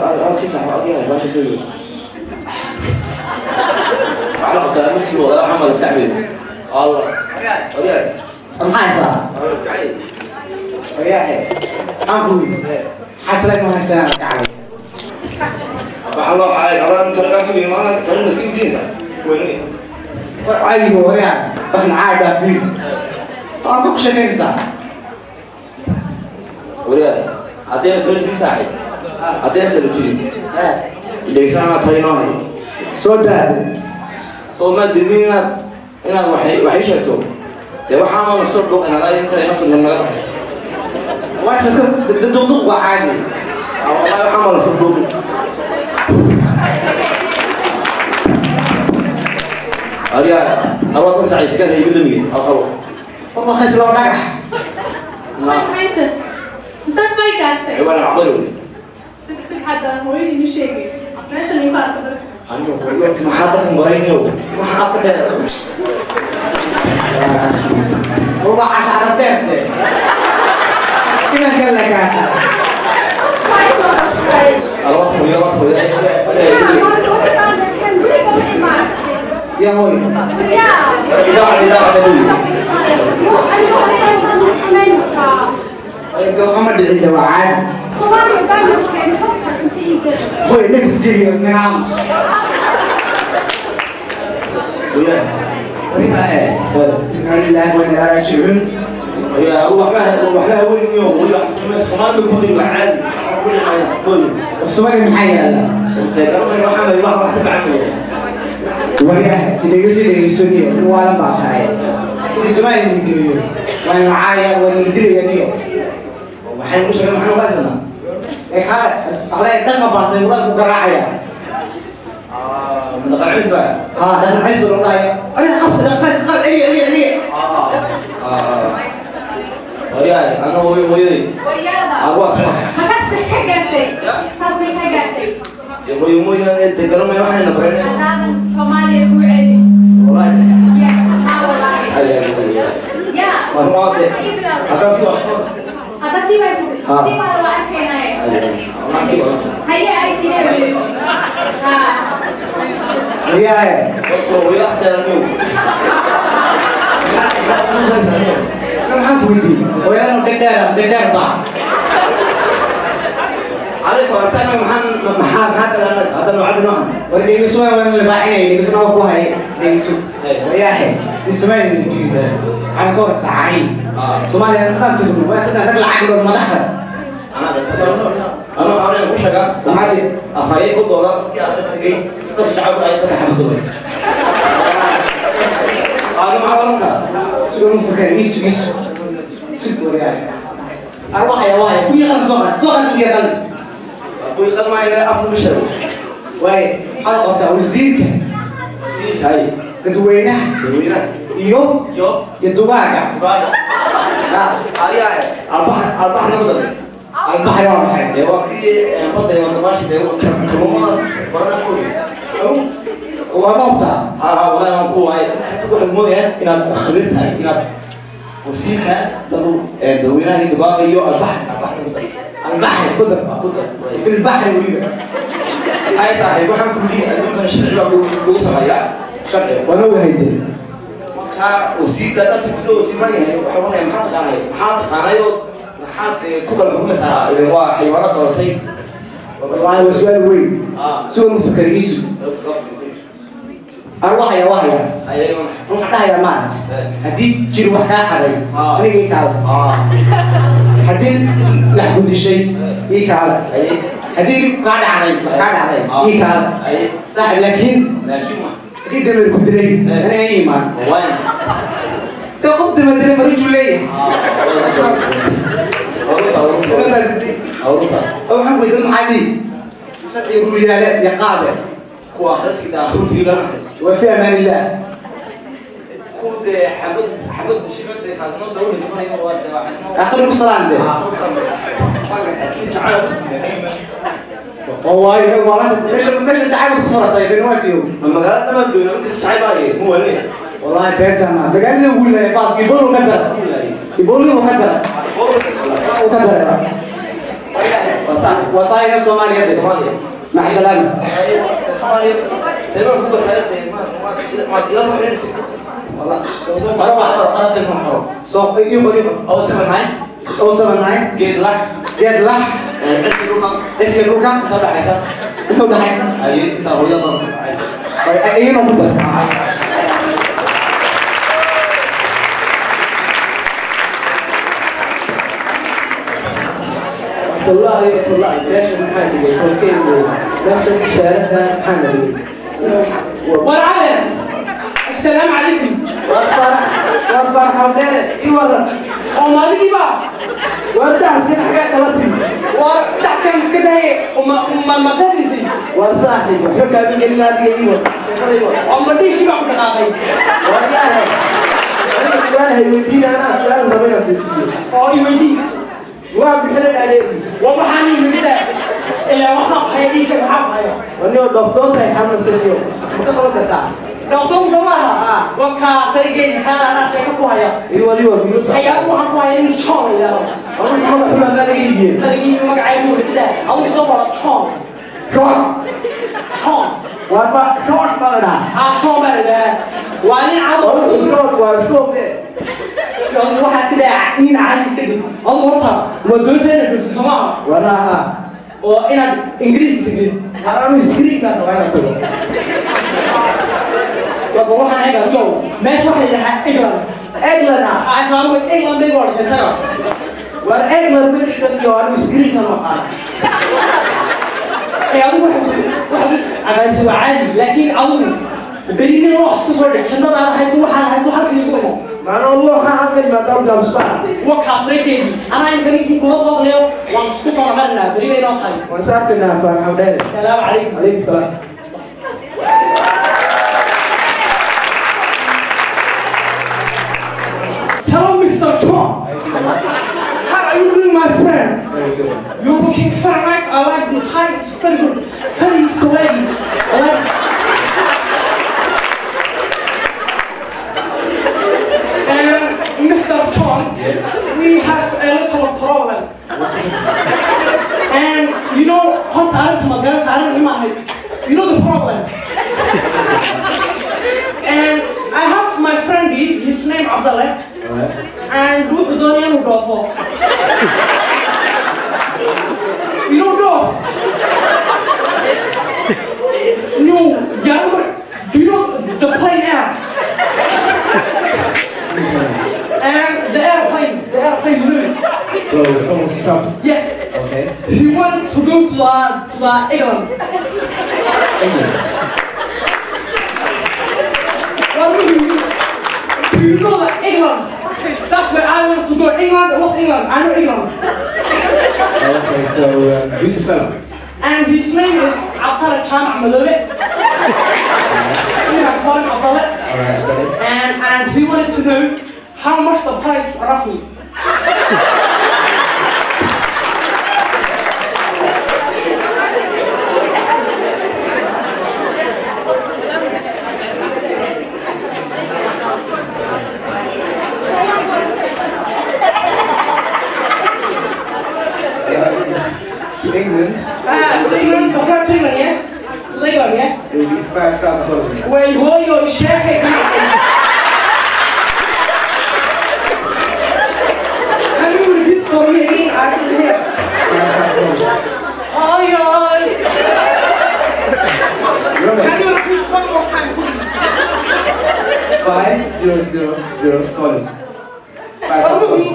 Halkiisa waxaa baasha soo yiri. Waxaa la qabtaa midkii wada waxaa ma la isticmaali. Allah. Waryahay. Maxaa haysaa? Waryaahe, maxaan ku yidhi? Maxaa tala inuu haysanaa gacay? Waxaa loo xaay adan talkaas u imaana talin nasiibkiisa. Weyne. War caadiga waryaha, waxna caagaa fiir. Waa ku sheekeynaysaa. Waryahay. Haddii talo jirin saaxiib. Haddii talo jirin. Dhegeysanaa talo inoo hayo. Soo daade. Soo ma didin inaad waxay sheegto. Dee waxaa ma soo dhuuqinaa inta ina soo naga baxay. Waa iska duqduq waa caadi. Wallahi waxaa ma la soo dhuuqin. Aryaa aroortan sac iska igu damiyay aqalo. Wallah khas loo dhagax. Maxay Saas way gaartay. Waa caqli. Sug sug hadda hooyadii ii sheegay. Meeshan igu arka dadka. Aniga hooyo maxaa dadkan baraynayo? Maxaa ka dheer? Waa casharad dheer. Imanka la kaata. Alwax hooyo wax hooyo. Ya hooyo. Idaa hooyo. Dooxama dhicida waa caadi. Hooyo next serious naga aamus. Hooyo. Waryahe. Inna lillahi wa inna ilaihi raaji'uun. Ya waxba haweenyo hooyo xasma Soomaali ku dil caadi. Kulli ma hooyo. Soomaali maxaa yaala? Soomaali waxaa ma wax ka bacay. Waryahe, dhegeyso dhegeyso niyo, waalan baa tahay. Sidii Soomaali ni geeyo. Waa la caaya, waa la dilaya niyo. Waxay u sheegeen maxaan u haysanaa? Ee kaale, aqlay dhaqan baatay waa ku garaacaya. من dhaqan ciis baa. Ha, dhaqan ciis loo dhahayo. Aniga qabta dhaqan ciis qab celiya celiya celiya. Waryahay, ana hooyo hooyaday. Waryaada. Waa kuma. Ma saas bay ka gaartay? Saas bay ka gaartay. Ya hooyo mooyaane dee garamay waxayna bareen. Haddaadan Soomaaliya ku celin. Wallahi. Yes, haa wallaahi. Ay ay ay. Ya. Waa ma de. Haddaan sii waxo. Hadda sii waysatay. Sii waa la arkaynaaye. Ay sii waa. Haye ay sii weliba. Ha. Waryahe. Soo hooyada xataa niyo. Maxaa ku haysanaa niyo? Maxaan ku weydiiyey? Hooyadan dhadheer dhadheer baa. Adiga hortaan maxaan maxaa maxaa kale hadda nooca nooca. War dhegeyso waa la baacinaya dhegeyso waa ku hay dhegeyso. Waryahe, Soomaali ni geeyo. Waxaan ka hor saacayn. Soomaaliya qaab tudun waa saddex rag lacag loo madaxda. Ana ana waxaan ku sheegaa Maxaa afayay u dooda kii akhri tagay dadka shacabka ay dadka xabadooysa. Aad ma oranka. Sugo fikir isu isu. Sug waryahe. Arwaxaya waaya ku yaqaan soo qaad soo qaad ku yaqaan. Ku yaqaan ma ila afku bishaw. Waay waxaad qortaa wasiirka. Wasiirka hay. Dadweynaha. Dadweynaha. Iyo iyo iyo dugaaga. Dugaaga. Ha. Ariyahay albax albax noqdo. Albaxri waa maxay? Dee waa kii badda iyo wadamaasha dee kalluumada barana ku Waa maogtaa? Ha ha wallahi waan ku waayay. Dadku waxay moodayaan inaad khabiir tahay inaad wasiirka dad dadweynaha iyo dugaaga iyo albax albax noqdo. Albaxri ku dar. Ku dar. Fi albaxri weliba. Hay saaxiib waxaan ku yidhi adduunkan sharci baa lagu sameeyaa. Sharci waa noo hayde. Marka wasiirka dad tagtida wasiir ma yahay waxa uu leeyahay maxaa taqaanay maxaa taqaanay oo maxaad ku kala xukumaysaa idan waa xayawaanad doortay. Wallahi waa su'aal weyn. Su'aal fikir isu. Arwaxaya waaya. Waxaan dhahayaa maanta haddii jir wax kaa xaday aniga ii kaala. Haddii lax ku dishay ii kaala. Haddii dhib kaa dhacday wax kaa dhacday ii kaala. Saaxib laakiin haddii dameer ku dilay aniga ii imaan. Dee qof dameer dilay marujuu leeyahay. Waxaan weydiin maxaa dii sharci ruyaale iyo qaabe. Kuwa akhirkiisa akhirtii la naxariisto. Waa fi amaan illah. Ku de xabad xabad shibad kaasna dawlad ma waa waa Akhir ku salaan de. Laakiin jacayl Oo waayo waa la meesha meesha jacayl ku furatay beenwaasiyo. Magaalada ma doona marka jacayl baa mu wale. Wallahi beenta ma magaalada ugu leeyahay baad ibolu ka dar. Ibolu ka dar. Ka dar. Waa saayga Soomaaliya. Soomaaliya. Mac salaama. Soomaaliya seebaan ku gartaa maad ila soo xiriirtay. Wallah. Qoro qoro qoro telefoon qoro. Soo ii qor ii qor. 079 079 geed lax geed lax cirka dhulka cirka dhulka inta dhaxaysa inta dhaxaysa ay inta hooyada baan ay iyana ku dar. والله والله meesha maxaa dhigay kolkeygu meesha wasaaradda maxaa dhigay والعالم السلام عليكم. War farax war farax dheere i waran. وما بقى war dacsin xagaa kala timi. ودعسكان iska daye uma masadiisi. War saaxiib waxba kaama gelin adiga ii war sheekada ii war. Oo ma dhiishi baa ku dhaqaaqay. War yaahay aniga su'aal hay weydiin anaa su'aal raba inaan weydiiyo. Oo i weydii. Waa bixila dhaadheeri. Waa waxaan i weydida ilaa waxaan haya ii sheeg waxaan hayo. Wanio dhoofdoontahay xanuunsaniyo ma ka qaban kartaa? Dhaqsoon soo maaha waa kaasaygeedi kaa anaa sheeko ku haya. Ii war ii war biyuusa. Hayaadu waxaan ku haya in John la yidhaahdo. Anigu magac xumaa maa laga iibiyey. Adigii magacaygu weydida adigu doo wada John. Short. John. War ba short baa la dhahaa. Ah, John baa la yidhaahdaa waa nin cadow. Short waa short. Waxaa sidaa nin caadi iska dhig adigu horta waa doonta inaad dhufto soo maaha. Waraha. Oo inaad ingiriis tagid. Anu screenkaan rabaa inaan tago. Waa waxaan eega yow meesha waxaa la yidhahaa England. England ah. Ah, islaamku England bay goortay taga. War England ma England iyo anu screenkaan waqaan. Ee adigu waxaad cadaadis waa caadi laakiin adigu beri nin loox isku soo dhig shandadaada hayso waxaad hayso halkan igu imo. Maano looxa halkan yimaada gaabsbaa. Waa kaafrekeedii anaa inta ninkii kula soo hadlayo waan isku soo naqaninaa beri bay noo tahay. Waan is arkaynaa Faarax Dheere. Asalaamu calaykum. Calaykum salaam. Hello, Mr. Sean. How are you doing, my friend? You're looking very nice. I like the tie. It's very good. Very swaggy. I like. And Mr. Sean, Yes. we have a little problem. And you know, horta arrinta ma garanaysa arrin ima ahayd. You know the problem. And I have my friend, his name Abdallah. And wuxuu doonaya inuu dhoofo. You know dhoof? No, diyaarad. Do you know the plane air? And the airplane moved. So someone's trapped. Yes. Okay. He wanted to go to the England. England. Well, do you know that England? That's where I want to go. England, what's England? I know England. Okay, so who's this fellow? And his name is Abdallah Chama Madobe. We have called him Abdallah. All right, got it. And he wanted to know how much the price roughly. To England? To England, the flight to England, yeah? To England, yeah? It would be $5,000. Wait, hold your shake. Can you repeat for me again? I can hear. $5,000. Oi, oi. Can you repeat one more time, please? $5,000. $5,000.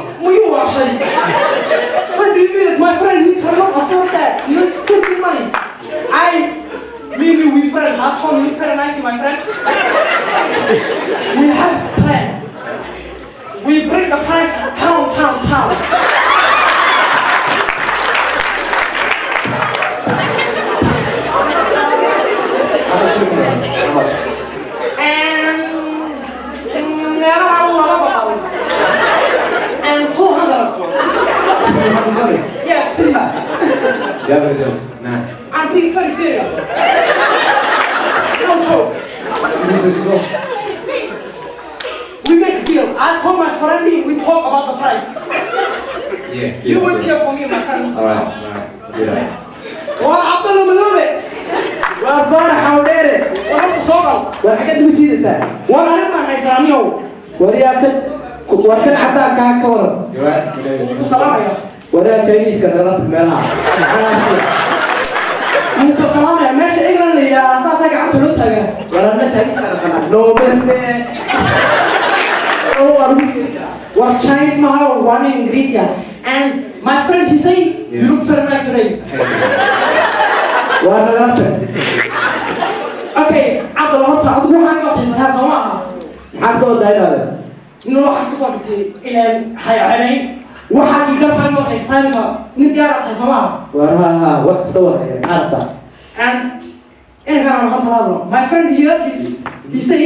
$30 minutes, my friend, he cannot afford that. You know, it's freaking money. Maybe we friend, Hudson, you very nice, my friend. We have a plan. We bring the price pound, pound, pound. How much? How much? And and $200. $200? Yes, please. You have a joke? Nah. I'm being very serious. No joke. This is go. We make a deal. I call my friend, we talk about the price. Yeah. You wait here for me, my friend. All right, all right. Waa Cabdalla Madoobe. Waa Faarax Awdheere. War horta soo gal. War xaggeed ugu jiidaysaa? War arrin baan haysaa aniyow. War yaa kan, war kan caddaankaa ka waran. Wuu ku salaamaya. War yaa Chinese-ka nagala tag meelaha. Maxaa Wuu ku salaamaya. Meesha England la yidhaahdaa saasaa gacanta loo taagaa. War anna Chinese-ka naqanaa. No beste. Oo waa lagu sheegaa. War Chinese maaha, waa nin Ingiriisi ah. And my friend, he say you look very nice today. Waa nagala tag. Okay, Cabdalla, horta adigu waxaan ka haysataa soo maaha? Maxaad ka wadaa inaade? Nin waxaas kasoo dhigtay ilaan haycenayn waxaad ii dalkaan waad haysataa imika nin diyaar aad tahay soo maaha? War ha ha, wax kasta war haya. Maxaa rabtaa? And inankaan waxaan talaadno, my friend here, he say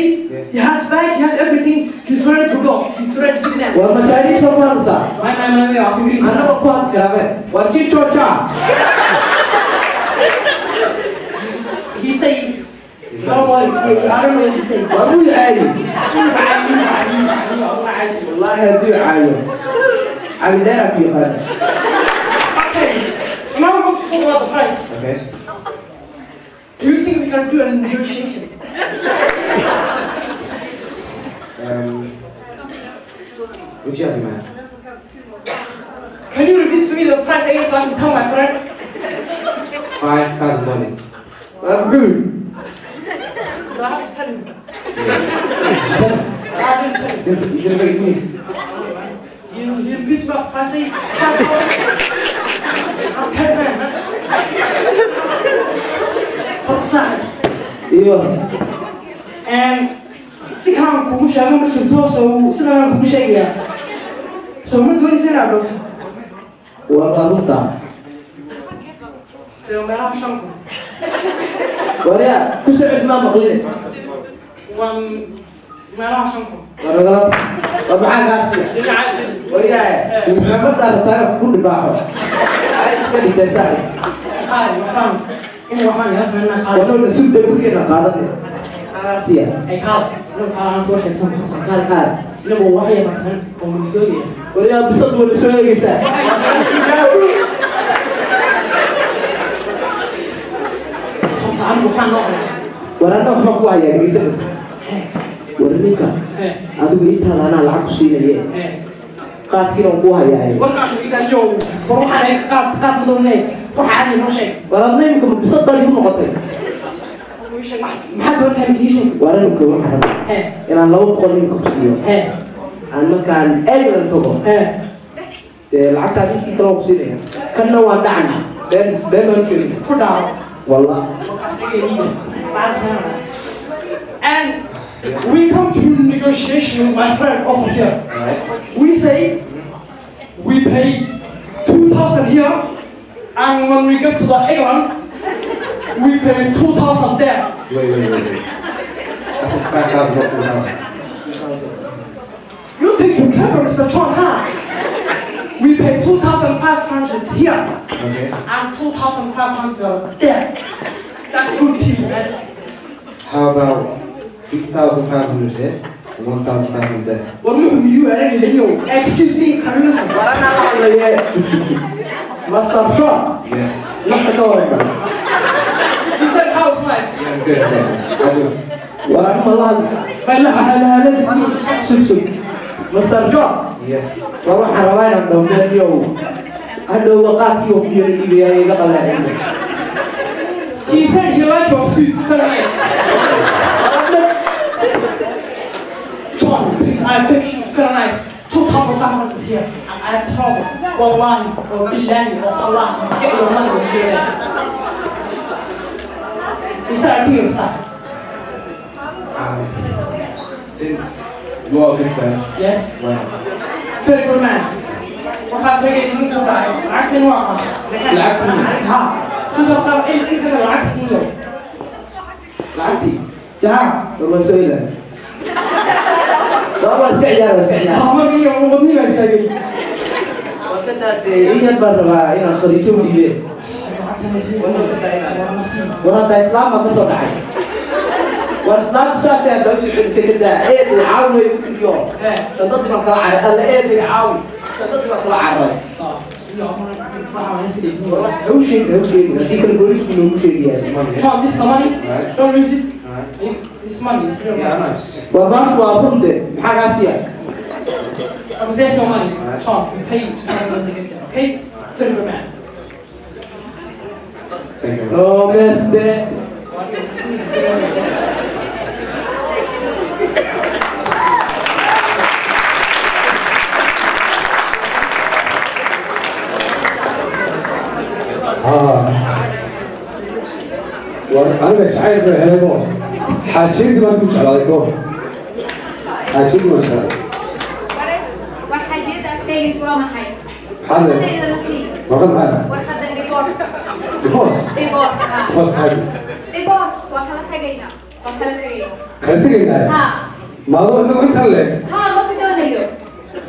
he has bag, he has everything, he's ready to go, he's ready to go. War ma Chinese baa ku hadlaysaa? My af Ingiriisi. Annaga ku hadli karaame. War Chichocha. He say don't worry, I don't know what he say. Waa wuu caayi. Wallaahi hadduu caayo. Cali Dheer ku yaqaan. Okay, now we're going to talk about the price. Okay. Do you think we can do a negotiation? Would you have in mind? Can you repeat to me the price again so I can tell my friend? $5,000. Waa muxuu? Do I have to tell him? Yeah. I have to tell him. You didn't make it news. You repeat my price, say $5,000. I'm dead man, man. What's that? Iyo. And si kalaan kugu sheego ma jirto, so sidan aan kugu sheegayaa. So ma doonaysa inaad dhowto? War waa runta. Dee meelaha 5,000. War yaa ku soo celi maa maqline. Waa meelaha 5,000. War nagala tag. War maxaa kaa siiya? War yaa maxamaddaa rabtaa inaad ku dhibaaxo. Ay iska dhigtay saaxib. Qaali waxbaan in waxbaan yala sameynaa qaali. War noo sugda burkeena qaadanay. Maxaa kaa siiya? Ay qaali, inagu qaali aan soo sheegsan horta. Qaal qaal. Inagu wax yar marsan oo wuu soo yeeray. War yaa bisad wala soo eegaysaa. Horta anigu waxaan noo hayaa. War anna waxbaan ku hayaa, dhegeysa bas. War ninka adigu intaada anaa lacag ku siinaye. Qaadkiina waan kuu hayaaye. Warkaas iga yow. War waxaan ay qaad qaad madownay. Waxa aan inoo sheeg. War adna imika ma bisad baa igu noqotay? Ii sheeg maxaad doonaysaa imika ii sheeg. War imika waxaan rabaa inaan 200 imika ku siiyo. Aan markaan England tago. Dee lacagtaa ninkii kale waan ku siinaya. Kanna waan dhacana. Been been baan u sheegay. Ku dhaco. Wallah. And we come to negotiation with my friend over here. Alright. We say we pay 2,000 here, and when we get to the England, we pay 2,000 there. Wait, wait, wait, wait. I said 5,000, not 4,000. You think you're clever, Mr. John, huh? We pay 2,500 here. Okay. And 2,500 there. That's good deal, man. How about 3,500 here and 1,500 there? War muxuu you eraynayo? Excuse me, can you listen? War anaa la hadlaye. Master Shaw. Yes. Nafta ka waran. He said how's life? Yeah, I'm good. I'm good. How's yours? War anuma la hadli. Ma la Sug sug. Master John. Yes. War waxaan rabaa inaan dhoofeediyow. Hadhowba qaadkii waa ku yara dhiibayaa iga qalleecin. He said he liked your food. Very nice. John, please, I beg you, very nice. 2,500 here, and I promise, wallahi, wa billahi, wa tallah, get your money when you get there. Is that a deal, sir? Since you are a good friend, Yes. why not? Very good man. Waxaad sheegay ninka u dhacay lacagtan waa qaatay. Lacagtii? Ha, 2,000 in kada lacagta siiyo. Lacagtii? Yaa. War waan soo ilaa. War waa iska ciyaar, waa iska ciyaar. Markii uu wadniga istaagay. War ka daatee in yar baan rabaa inaan khadiijo u dhiibee. War ka daa inaan. War hadda islaam baa ka soo dhacay. War islaamku saasay hadda u soo celisay ka daa. Eeday caawi way igu tiriyo. Shandadii baan kala cararay. Alla eeday caawi. Shandadii baan kala cararay. Haddii kale booliisku noogu sheegayaa. Sean, this is the money. Right. Don't lose it. Right. This money is real Yeah, money. nice. Waa baashu waa runde, maxaa kaa siiya? Okay, there's your money. Right. Sean, we pay you 2050, okay? Very good man. Thank you. Nomeste. War aniga jacayl bay helay bo xaajiyadii baan ku jeclaaday ko xaajiyadii baan jeclaaday. War xaajiyada sheegaysa waa maxay? Maxaa leedahay? Warqadayda la sii. Warqad maxaa? Warqadan divorce. Divorce. Divorce, ha. Divorce maxaa? Divorce, waa kala tagaynaa. Waa kala tagaynaa. Kala tegaynaa? Ha. Maadoo inagu intan leeg? Ha, ma ku doonayo.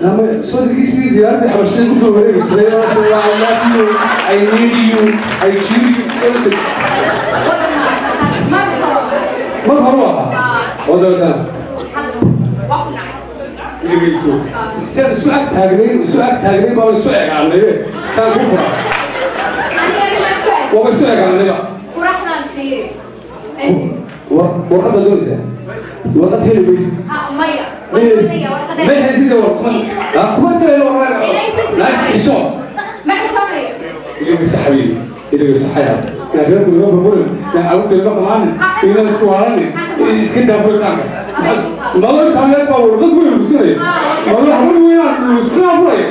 Nama soo sidii diyaaradii xabashada ku dul wareegi jiray oo I love you, I need you, I choose you. Wadan ma taas mar hore. Mar hore u ahaa oo dabeetana Hadda waa ku nacay. Dhegeyso, siaan isu ag taagnayn, isu ag taagnayn baa isu egaanaybe saan ku fura. Aniga arrimaha isku eg. Waaba isu egaanayba. Quraxdan fiiri. Warqad baad doonaysaa, warqad heli maysid. Ha, maya. Waan doonaya warqadayda. Ma haysid warqad kuma soo nice xisho. Ma xishoonayo. Dhegeyso xabiibi, dhegeyso xayaat, yaa reerku iga burburin, yaa carruurta iga xumaanin, iga isku waranin, iska daa furitaanka. Mado taageer baa warqad weyn lagu siinaya, mado xarun weynaan lagu furaya.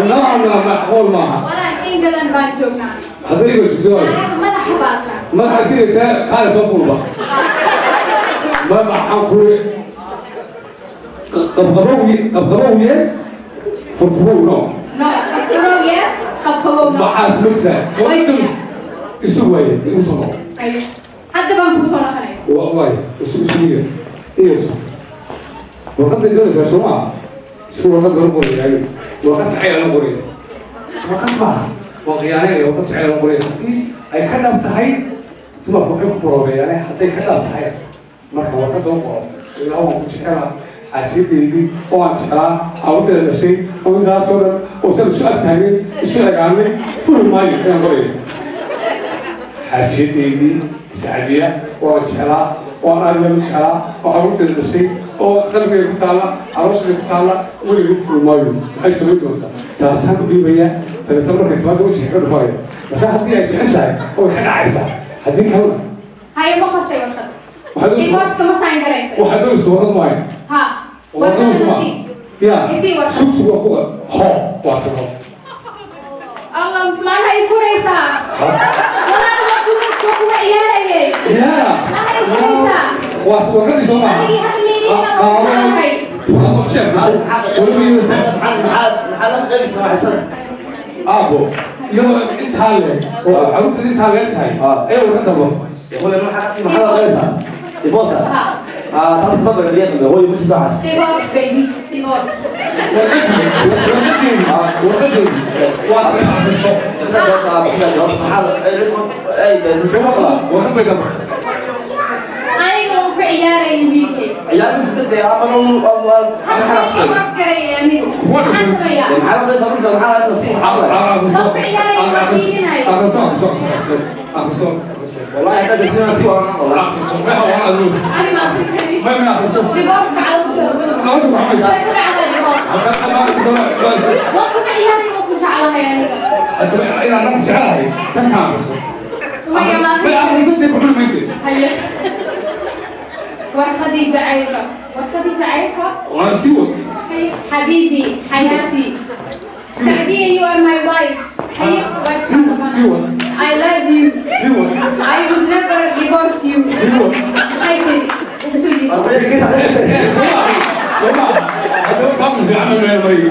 Naa naa macquul maaha. Walaan England baan joognaa. Hadday iga joogto waayo. Anaga madaxa baadsan. Madaxa siinaysaa qaali soo kulba ma maxaan kuri qabqabow, qabqabow yes, furfurow no. No, furfurow yes, qabqabow no. Maxaa isma jirtaa? Isu waaye igu soo noqo. Hadda baan kuu soo noqonaya. Waaye isu isu iga iga warqad bay doonaysaa soo maaha? Isu warqad baan u qoraya, warqad jacayl aan u qoraya, warqad maaha, waan khiyaanaynaya, warqad jacayl aan u qoraya. Haddii ay ka dhab tahay dumarku waxay ku boroobeeyaan hadday ka dhab tahay marka warqadda u qoro ilaa waan ku jecelaa xaajiyadeydii oo aan jeclaa carruurteeda dhashay oo intaasoo dhan oo san isu ag taagay isu egaanay furi maayo inaan qoraya. Xaajiyadeydii Sacdiya oo aan jeclaa oo aan aad iyo aad u jeclaa oo carruurteeda dhashay oo qalbigayga ku taalla, calooshayda ku taalla, weligay furi maayo. Maxay samayn doontaa? Taasaan u dhiibaya, dabeetana markay timaada wejiga kaga dhufanaya. Marka haddii ay jeceshahay way ka dhacaysaa, haddii kalena Haye, ma qortay warqad? Waxaad doonaysaa- Divorce ma sign garaysay? Waxaad doonaysa warqad maayo. Ha. Warqadda la sii. Ya. Isii warqad. Sug sug, waa kuwa ho waa tago. Allah, maana i furaysaa? Walaal, waa kuga ciyaarayay. Ya. Maana i furaysaa? Waa warqadii soo maaha? Adigii hadda meediina waa ku jeclahay. Maxaa la qaybisa waxaysan? Aabo, iyadoo intaa leeg oo carruurteeda intaa leeg tahay ayaa warqad dalba. Hooyo, maxaa kasi maxaa la qaybisa? Divorce. Ha. Ah, taas ka soo bariya dambe. Hooyo, ma jirto waxaas. Divorce, baby. Divorce. Warqadeedii, warqadeedii waa akhriso. Maxaa Warqad bay dalbatay. Aniga waan ku ciyaarayay wiilkay. Ciyaar ma jirto dee, aban waad Hadda xanaaqsan. divorce garayay anigu. Maxaan sameeyaa? Maxaa la qaybisa marka? Maxaa la nasiib maxaa la Waan ku ciyaarayay, waan fiirinayay. Akhriso, akhriso, akhriso, akhriso, akhriso. Wallahi hadda sina si waan wallahi. Akhriso, ma waa akhriso. Ani ma akhrin karin. Ma akhriso. Divorce-ka caloosha. Caloosha maxaa? Say ku dhacdaa divorce? Waan kuga ciyaarayay, waan ku jeclahay aniga. Inaan ku jecelahay tan ka akhriso. Maya, ma ma akhrin karin. Akhriso dee, ku cuni maysid. Haye. Warqadii jacaylka. Warqadii jacaylka. Waa sii wad. Haye. حبيبي حياتي سعدية you are my wife. Haye. Sii wad. I love you. Sii wad. I will never divorce you. Sii wad. Maxay tiri? Wuxuu yidhi. Soo maaha? Haddaba faamil fiican oo meel mariyo.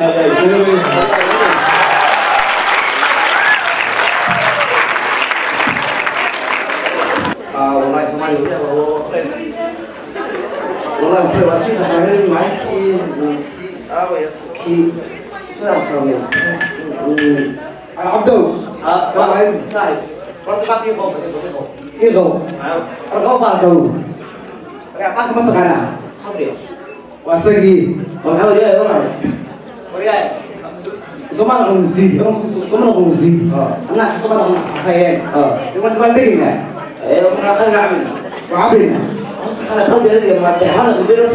والله Soomaaliya والله والله waa kii saxaabay macankii si aaway kii sidaas sameeyay. Cabdow. Ah, saaxib, horta baad ii qoob Ii qabo. Warqabo baalka uu. Baalka ma taqaanaa? Khamriga. Waa isagii. Maxaa waryahay? Waa maxay waryahay? Soo ma noqon wasiir, soo ma noqon wasiir, anaa soo ma noqon afhayeen. Waan dabaaldegayna. Markaa qalin cabina. Waa cabayna. Kale qalbi adiga ma hada qudayro.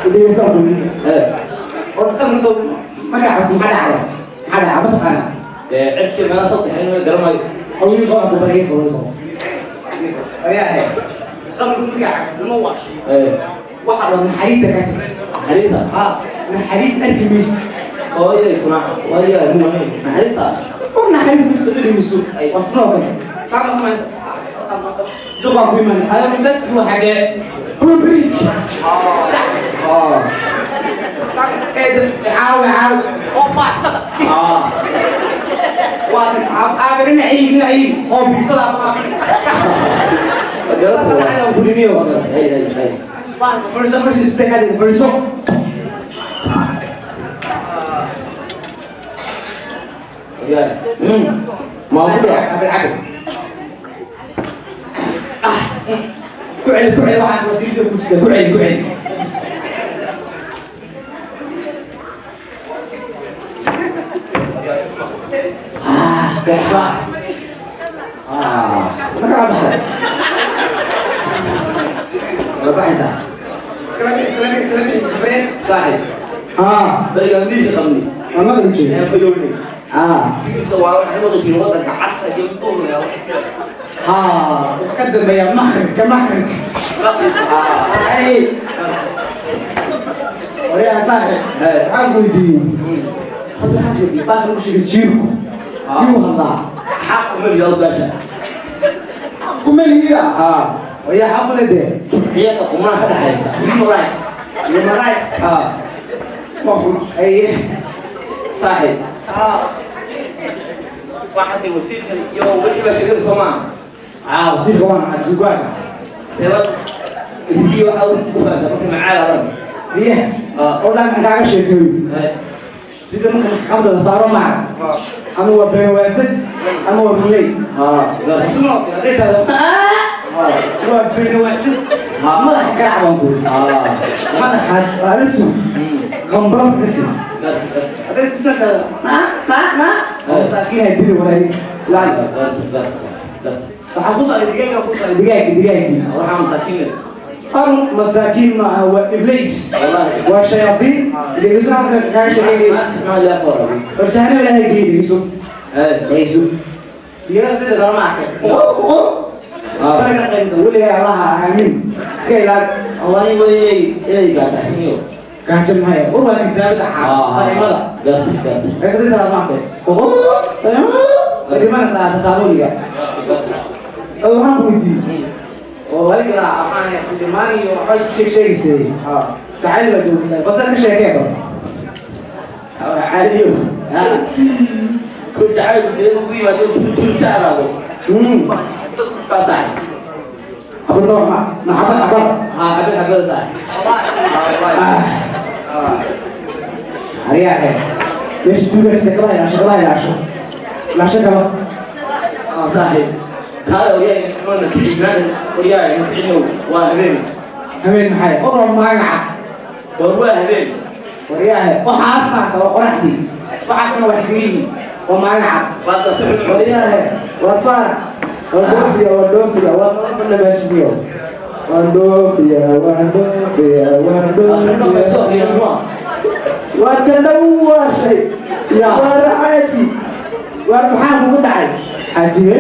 Udhegeysaa buuli. Horta khamridu markaa cabto maxaa dhacaya? Maxaa dhaca ma taqaanaa? Cebsi meela saddex inuu garanayo. Awii qo hadda bari qo qo. Ayaahe. Khamridu markaa cabto ma waasho. Waxa la naxariista ka tagtay. Naxariista? Ha, naxariis arki maysid. Hooyay kuna hooyay muhiim naxariista. Oo naxariis maysid dhegeyso. Waa sidoo kale. Saama kuma haysa. Duqa ku imanay. Hada masaajidku waa xagee? Huwa bariiski. Caawi caawi. Oo baastada. Waa kan caawi dhinacii dhinacii oo biisada ku afin. Fariiso fariiso istakade fariiso. Ma ku dhac? Cabir cabir. Ku celi ku celi, waxaas wasiirta ku jirta, ku celi ku celi. Ah, ma kala baxday? Kala baxaysaa? Iskala bixi, iskala bixi, iskala bixi, sabreen. Saaxib. Ah. Berigaan miirka qabnay. Waa maqli jiray. Ayaan fayownay. Ah. Digisa waa waxay maqli jireen waddanka casa iyo duhur. Ha, wuxuu ka dambeeyaa makhribka, makhribka. Maqrib. Ay. Waryaa saaxib. Waxaan ku weydiiyey. Hadda waxaan ku weydiiyey baaka lagu sheegay jiirku. Yuu hadlaa? Xaq uma lihi su'aasha. Kuma lihida? Waryaa xaq u leh dee. Jumciyadda qumnaha ka dhaxaysa. Human rights. Human rights. Ma xuma. Aye. Saaxib. Waxaa tahay wasiirka iyo wixii baa sheegada soo maaha. Ah, wasiirka waan ahaa dugaagga. Seebad riyo waxaad u fahantaa marka macaal adag. Riyaha? Ordaankan kaaga sheekeeyo. Sida marka maxkamadda la saaro maaragt. Ama waa beenwaasad ama waa ruley. Isma hadday tahdo waa beenwaasad. Madaxa garaac baan ku yidhi. Madaxaas waa la sug. Qambaro dhisi. Hadday iska tahdo ma ma ma masaakiin ha dili walahi. Lacag. Waxaan ku socday digaaga, ku socday digaagii digaagii. Waxaa masaakiin. Arun masaakiin maaha, waa ibliis. Waa shayaadiin. Dhegeyso halka kaaga sheekeynaya. War jahannam Ilaahay geeyey, dhegeyso. Dhegeyso. Diyaarada dadka dala ma arkay. Bari ka qaynsan weligaa Allaha aamiin. Iska ilaali. Wallahi way inay gaajacsan. Gaajo maxay? War waa kitaabada caafimaadka. Garti garti. Meesha dadka dala ma arkay. Way dhimanaysaa tataaboliga. Waxaan ku weydiiyey. Oo waliga waxaan dhimaan iyo waxba isku sheeg sheegaysay. Jacayl baa joogsay. Balse ka sheekee bal. Caadiyo. Ku jacayl dee ku yimaado tur jacayl. Ka saaxib. Xabad nooc ma? Ma xabad xabad? Ha, xabad xabad saaxib. Ariyaahe. Meesha tuugaysa kaba ilaasho, kaba ilaasho. Ilaasho kaba. Saaxib. Kaale waryahay noona kici maanta waryahay ma kicinow waa habeen. Habeen maxay? War waa magaca. War waa habeen. Waryahe waxaas maanta waa qoraxdii. Waxaasna waa xigriyihi. Waa magaca. Baada si xun. Waryahe, war faarax. Waan dhoofiya, waan dhoofiya, waan nala barnaamijyo. Waan dhoofiya, waan dhoofiya, waan dhoofiya. Waa kan dhawaashay. Waa xaaji. War maxaa kugu dhacay? Xaajiye?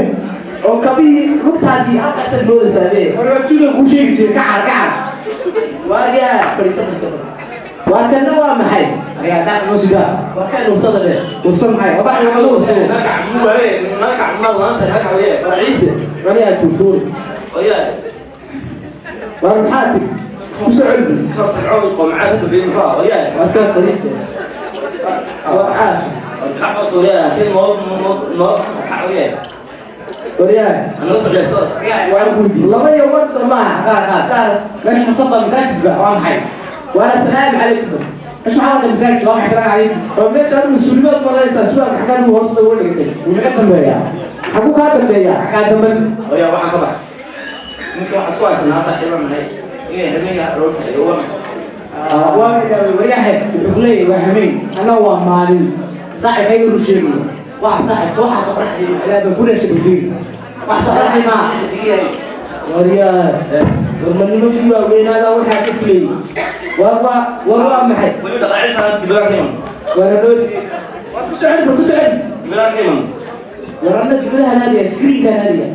Oo kabihii lugtaadii halkaasaad moodaysaa be. War waa tuuga kuu sheegi jiray, kacar kacar. Waaryaa, fadhiiso fadhiiso. Waar kanna waa maxay? Ariyaa dhaaf noo sidaa. Waa kan nursada be. Urso maxay? Waa baxay waa urso. Nakac muwale, nakac mal maanta nakac weye. War Ciise, waliyaa tuurtuuri. Oyaa. War maxaa tiri? Ku soo celbi. Kan fircoon qomcaa ka dambeeyay muxuu ahaa? Oyaa. War kan fadhiista. War caash. War kac oyaa, kii noo noo kac oyaa. Waryaa. Anoo socday soo. Waan ku weydiiyey. Laba iyo wan soo maaha. Qaar qaar. Qaar. Meesha masaba masaajid ba waa maxay? Waar assalaamu calaykum. Meesha maxaa wada masaajid waa maxay? Assalaamu calaykum. Oo meesha adigu mas-uuliyaad maraysaa su'aalka xaggaad ugu hoosta uga dhigtay. Wuu naga dambeeyaa. Xaguu kaa dambeeyaa? Xaggaa dambe. Oyaa waxaan ka baxay. Ninka waxaan isku haysanaa saaxiibaan nahay. Inay habeenka aroor tahay waa maxay? Waa waryahe wuxuu ku leeyahay waa hameen anna waa maalin saaxiibkayga ru sheegaya waa saaxiib waxa soo qoraxday alaaba ku dhashay bufiir wax soo qoraxday ma waryaa war nimankii waaweynaadaa waxaa ka filayey war waa war waa maxay weli dhaqaacil ma dibadaan ka iman war dhoofi war ku socod war ku socod dibadaan ka iman war anna dibadaha naadiya screenka naadiya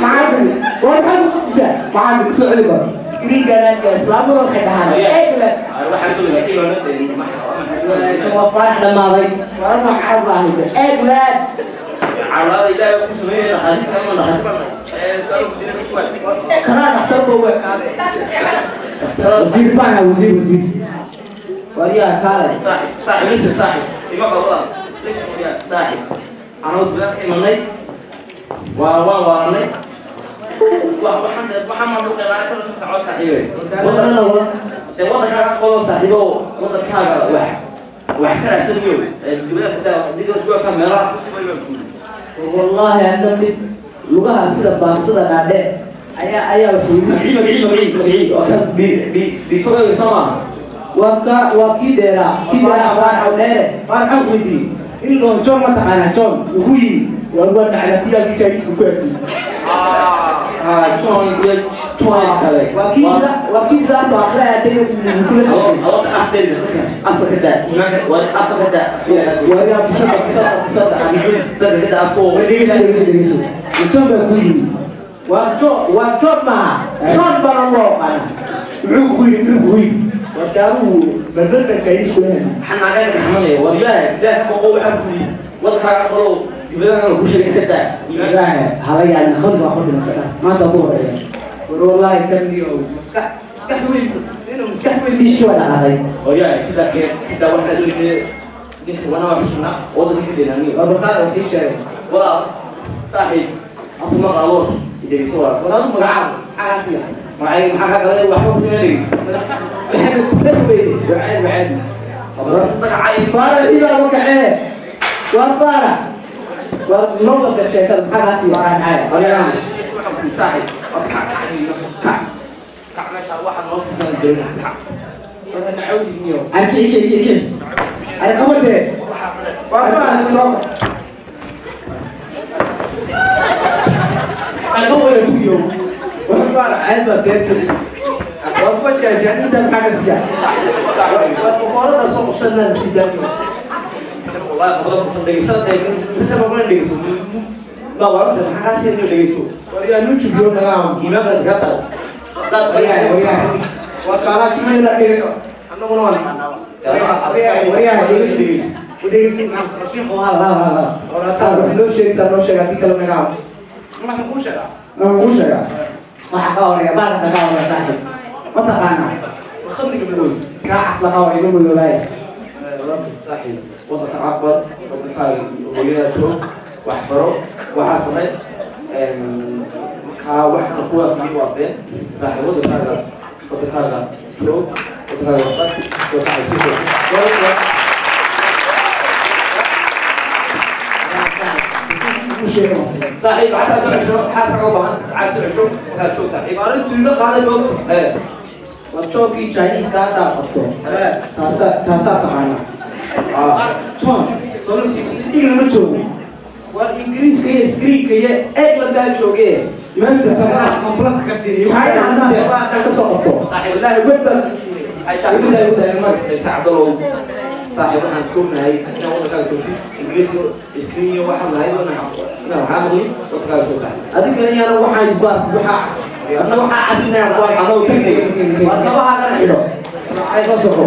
maxaa tiri war maxaa ku qasbisaa maxaa ku socodi ba screenka naadiya islaamadu waxay dhahaan eegle waxaan ku leeyahay kii loo waa farax dhammaaday war nooc caad baa ahayd eeglaad calaamada ilaahay ku sameeyay dhaqaaliinta ama dhaqaaliinta ee soo ku diray ku karaa dhakhtar buu waa kaalay wasiir baana wasiir wasiir waryaa kaalay saaxib saaxib listen saaxib ima qabaa listen waryaa saaxib anoo dibadaan ka imanay waa waan waaranay waxaan waxaan ma dhuqay laa kala soo saaxiibay wadana wala dee waddankaaga qodo saaxiibo waddankaaga wax wax ka raadsan yo dibadda ka dibadda ka meelaha ku sumay baan ku wallaahi anna mid lugaha sida baasada dhaadhe ayaa ayaa wuxuu magacii magacii magacii magacii waa kan bi bi bi sama waa ka waa kii dheeraa kii dheeraa faarax dheere faarax waxaan ku weydiiyey in loo John ma taqaanaa John wuxuu yidhi war waa dhacda kuyaalkii Chinese ku arkay ah John iyo John kale waa kii waa kii bidaarta akhira aatayna kula shaqeeyay adoo afka afka ka daa imaanka waa afka ka daa waryaa bisada bisada bisada dadka ka daa afko dhegeyso dhegeyso dhegeyso John baa ku yidhi waa John waa John maaha John bana loo qana muxuu ku yidhi muxuu ku yidhi warkaaruhu badal baa Chinese ku helay waxaan naga xamanaya war yaa ilaahay ka boqo waxaan ku yidhi waddankaaga qolo dibadana ku sheegay iska daa ilaahay hala yaabin khamri waa ku dhimatay maanta ugu horeeya war wallaahi kan iyo maskax maskax weyn inuu maskax weyn ishii waa dhaqaaqay war yaa kida kee kida waxaa leeyahay ninka wana waa xusna waddanka ka deynaa war barkaada waxii sheegay walaal saaxiib afku ma qaado dhegeyso walaal war adu magacaabo maxaa siya maxay maxaa ka galay waxba kuma dhegeyso maxamed madaxweyne wacaan wacaan magacay faarax ibaa magacee war faarax war noqonka sheekada maxaa kaa siya war yaa waxaan ku saaxiib ad kac kac kac kac meesha waxaad noo filan doonaa kac war nacawdiniyo arki iki iki iki ari qabade war faarax soo ari qabade tuyo war faarax aad baa deebta war kuwa jaajacinta maxaa ka siya war boqorada soo qabsanaan sii daaniyo والله خلاص dhegeysan inta ma dhegeyso ma waranta maxaa ka siya dhegeyso war yaa nujubiyo naga aamu imaanka ka taas daad waryahay waryahay waa kaalaa jimina dhigato annaguna waa naqaanaa waryahay dhegeyso dhegeyso dhegeyso maxaa sheekhu hada hada hada war hataa wax noo sheegaysaa noo sheeg haddii kale naga aamu waxaan kuu sheegaa waxaan kuu sheegaa waxa ka horeeya baarka ka horeeya saaxiib ma taqaanaa khamriga madow kaa casla ka horeeya ma madoobaay saaxiib waddanka aqbal waddankaaga hooyada joog wax baro waxaa samay markaa waxaana ku waafiyey waa been saaxiib waddankaaga waddankaaga joog waddankaaga wasaq soo sii saaxiib xataa soo cesho xaaska u baahan xaas soo cesho markaa joog saaxiib arrintu iga qaaday moogta ee war joogkii Chinese-ka haddaa qabto taasaa taasaa taqaanaa John Ingiriis ma joogo war ingiriiska iyo screenka iyo England baa joogee imaanka tagaa komplaka ka siiyay China haddaa qabaa haddaa ka soo qabto wallaahi web baa ku siinay saaxiib saaxiib waxaan isku ognahay inaan waddankaaga joogtid ingiriis screen iyo waxaad lahayd inaan waxaa maqlin waddankaaga joogtaa adigana yaana waxaan ku ark waxaa cas anna waxaa casinaa ku ark anoo tagnay war kabahaagana xidho ay soo soco